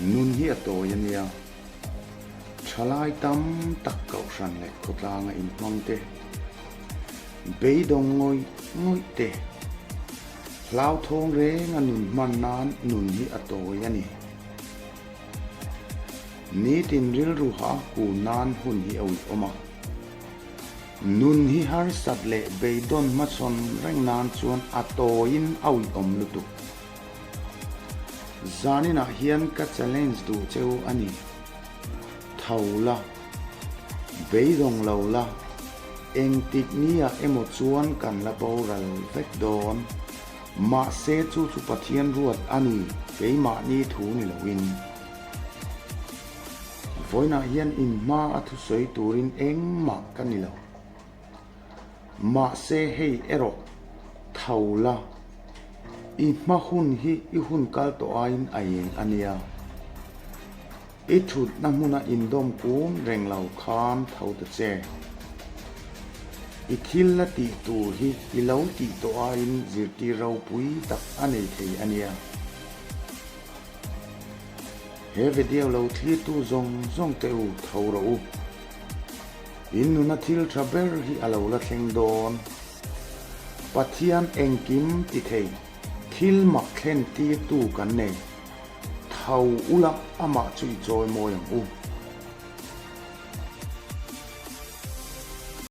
Nun hi a tawi a nia. Thalai tam tak kohhran leh khawtlanga inhmang te, beidawng ngawih ngawih te, hlauthawng renga nun hman nan nun hi a tawi a ni. Nitin rilru hah kun nan hun hi a uih awm a. Nun hi harsat leh beidawn hmachhawn reng nan chuan a tawiin a uih awm lutuk. Zaninah hian ka challenge duh che u a ni. Tho la, beidawng lo la, engtik niah emaw chuan kan la boral vek dawn. Mahse chu chu Pathian ruat a ni, keimahni thu ni loin. Vawiinah hian inhma a thusawi turin engmah ka ni lo. Mahse hei erawh tho la, i hma hun hi i hun kal tawh aiin a eng a nia. I thutna hmuna indawm kun reng lo khan tho ta che. I thil la tih tur hi i lo tih tawh aiin zirtir ropui tak a nei thei a nia. He video lo thlirtu zawng zawng te u tho rawh u. In nuna thil tha ber hi a lo la thleng dawn. Pathian engkim ti thei, thil mak thlen tirtu kan nei. Tho ula amah chu i chawi mawi ang u.